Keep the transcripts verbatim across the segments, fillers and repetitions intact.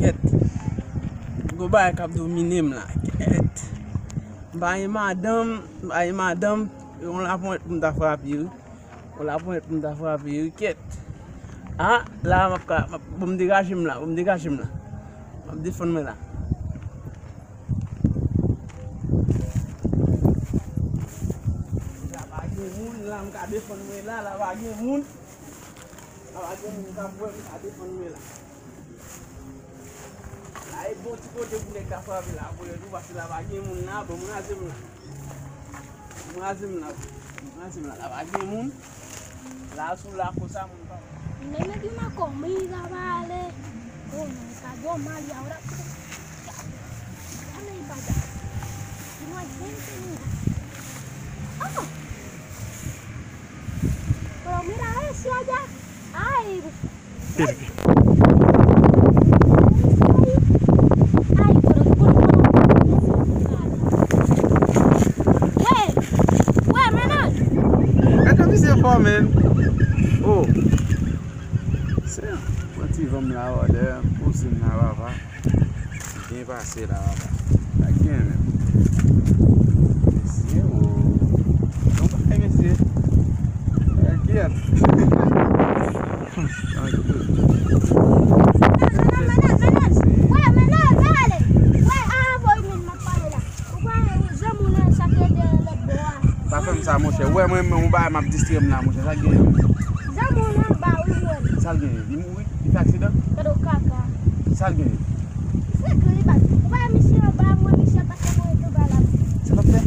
Kèt. Gwo bagay k ap domine m la. Kèt. M pa gen madanm, m pa gen madanm. Yon laponyèt pou m ta frape, wi. Yon laponyèt pou m ta frape, wi. Kèt. Ah, la, m ap ka, m ap, bon, m degaje m la, bon, m degaje m la. M ap defann mwen la. La pa gen moun, la, m ka defann mwen la, la pa gen moun. La pa gen moun k ap wè m ka defann mwen la. La e bon ti kote pou nèg ka frape la, pou yo tou, paske la pa gen moun la, bon, m raze m la. M raze m la, m raze m la, la pa gen moun. La sou la konsa, moun pa. Nene di ma comida, vale. Oh, no, está yo mal y ahora. Dame el payaso. Y no hay gente, mira. Oh. Pero mira eso allá. Ay. Ay, pero, pero, pero. Wè, wè, mennaj. Gade misye fò, men. Oh. Se yon ti van m la, wè, dèyè, poze m la, papa. Byen pase la, papa. Sa k gen menm? Mesye, o. Yon bagay, mesye. Sa k gen? Tranquille. Pa fè m sa, monchè. Ou wè mwen, mwen, yon bagay m ap distrè m la, monchè. Sa k gen? Sa l gen? Li mouri? Li fè aksidan? Gade w kaka. Sa l gen? Frè, li bat. Ou pa wè misye anba, mwen, misye pase mwen tou ba la. Sa l ap fè?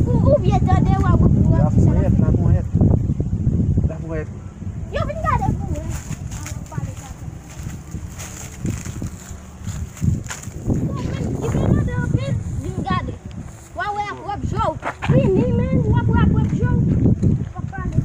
Ou, ou byen tande, w ap wè pou wè ki sa l ap fè. Laponyèt, laponyèt. Laponyèt. Yo vin gade pou mwen. An ap pale kaka. Bon, men, ki te mande anpil, vin gade. W a wè ap rep jwe w. Fini, men, w ap rep jwe w. W ap pale.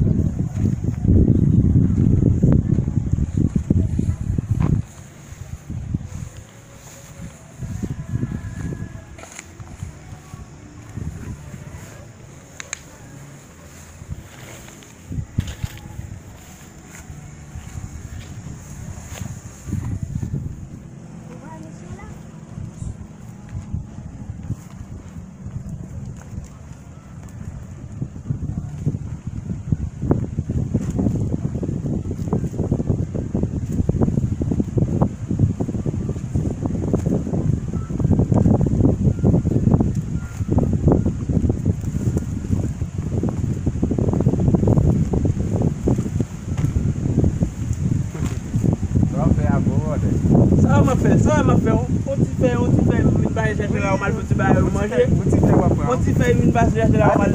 Sa w ap fè a, gwo wòdè? Sa w ap fè? Sa w ap fè? On, on ti fè, on ti fè, vin bay chèche la, ou mal pou ti bay ou manje. On ti fè, on ti fè, vin bay chèche la, ou mal.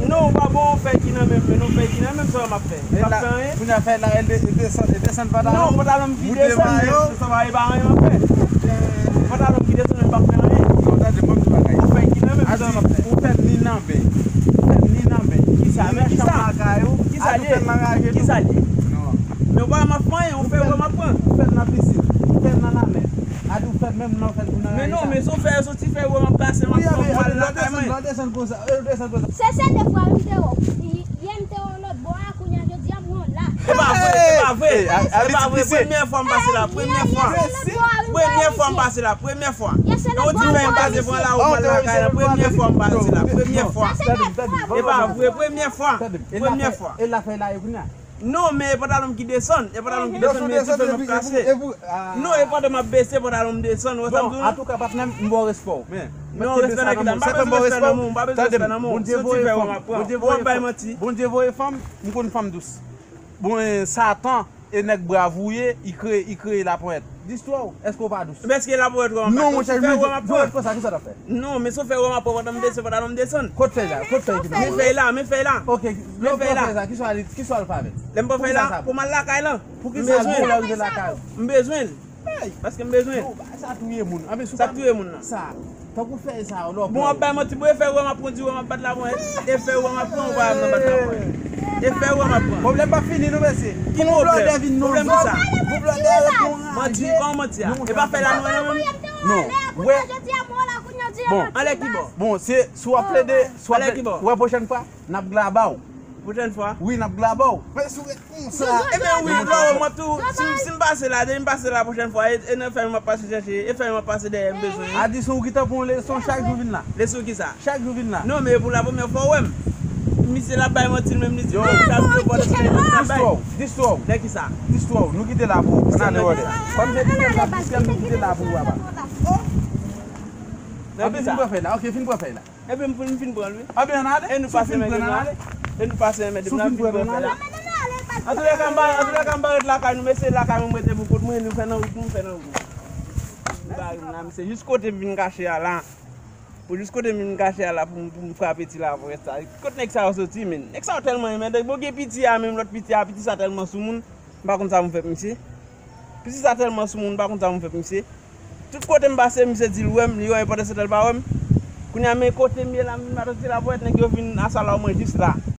Non, ou pa bon, on fè ki nan menm, men non, fè ki nan menm, sa w ap fè. Ou p ap fè anyen. Kounye a fè la, e desann, e desann pantalon. Non, pantalon m ki desann, men sa va, e pa anyen m ap fè. Pantalon m ki desann, men m p ap fè anyen. Non, tande, ban m di bagay. Ou fè ki nan menm, sa w ap fè. Ou fè ni nan men. Ou fè ni nan men. Kisa? Ni nan chanm lakay ou. Kisa li ye? Kisa li ye? Non. Men ou pa wè m ap fè anyen, ou fè wè m ap pran. Ou fè l nan pisin. Ou fè l nan lamè. A di ou fè menm nan, ou fè l pou nan rayi sa. Men non, men si w fè, si w ti fè wè m ap pase, m ap pran pou al lakay mwen. Desann konsa, desann konsa. Se, se de fwa, m te wè w. Yè m te wè w lòt bò a, kounye a jodi a m wè w la. E pa vre, e pa vre. E pa vre, premyè fwa m pase la, premyè fwa. Premyè fwa m pase la, premyè fwa. E w di fè m pase pran la, ou pran lakay la, premyè fwa m pase la, premyè fwa. E pa vre, premyè fwa. Premyè fwa. E l ap fè la e kounye a. Non, men e pantalon m ki desann, e pantalon m ki desann, men ti fè m ap kase. Non, e pandan m ap bese, pantalon m desann, ou wè sa m di w la? Antouka, patnè m, m ba w respè w, men. Non, respè nan ki la? M pa bezwen respè nan men w, m pa bezwen respè nan men w. Si w ti fè wè m ap pran. Ou ap bay manti. Bondye voye fanm, m konn fanm dous. Bon, e, Satan, e nèg brav ou ye, li kreye, li kreye laponyèt. Di istwa w, èske w pa dous? Men èske laponyèt wè m ap pran? Non, monchè, fè wè m ap pran. Konsa, kisa w t ap fè? Non, men si w fè wè m ap pran pandan m desann, pantalon m desann. Kot fèy la? Kot fèy ki nan men w la? Men fèy la, men fèy la. Ok, lè w pran fèy sa, kisa w al, kisa w al fè avè l? Lè m pran fèy la, pou m al lakay lan. Poukisa? M bezwen l. Pou w rive lakay ou. M bezwen l. Paske m bezwen l. Sa touye moun. Sa k touye moun nan. Sa. Tankou fèy sa yo, lè w pran yo. Bon, w ap bay manti, bon, e fèy wè m ap pran, di wè m ap bat laponyèt. E fèy wè m ap pran, ou pa wè m nan bat laponyèt. E fèy wè m ap pran. Pwoblèm p ap fini non, mesye. Ki pwoblèm? Pwoblèm kisa? Pwoblèm dèyè ret nou. Manti, kòman manti a? E pa fèy la nou wè nan men m? Non. Wè. Bon. Anlè ki bò? Bon, se, si w ap plede, si w ap plede, wè pwochèn fwa, n ap glaba w. Pwochèn fwa. Wi, n ap glabò w. Men si w ret konsa. Ebyen wi, lò m ap tou, si, si m pase la, depi m pase la pwochèn fwa, e, e nan fèy m ap pase chèche, e fèy m ap pase dèyè m bezwen. Adison, ou gentan pran yon leson chak jou vin la. Leson kisa? Chak jou vin la. Non, men pou la premyè fwa w wè m. Misye l ap bay manti l menm, li di, yo, l ap pran pòt. Distwa w, distwa w. Nan kisa? Distwa w, nou kite la pou ou. Ann ale wòdè. Kòm se distwa w, nou kite la pou ou, papa. Nan kisa? Fin pran fèy la, ok, fin pran fèy la. Epi m fin, m fin pran l, wi. Ebyen, ann ale. E nou pase men devan. E nou pase men devan, m fin pran fèy la. Antoulèka, m pa, antoulèka, m pa ret lakay nou, mesye, lakay mwen m rete pou kont mwen, nou fè nan wout nou, m fè nan wout nou. M pa ret la, misye, jis kote m vin kache a la. Pou jis kote m vin kache a la pou m, pou m frape ti lavorès sa. Kot nèg sa yo soti, men? Nèg sa yo tèlman enmède. Bon, gen piti a menm, lòt piti a, piti sa tèlman soumoun. M pa konn sa pou m fè pou misye. Piti sa tèlman soumoun, m pa konn sa pou m fè pou misye. Tout kote m pase, misye di l wè m, li wè m pandan se tan l pa wè m. Kounye a, men kote m ye la, m vin maton ti lavorès, nèg yo vin asala w mwen jis la.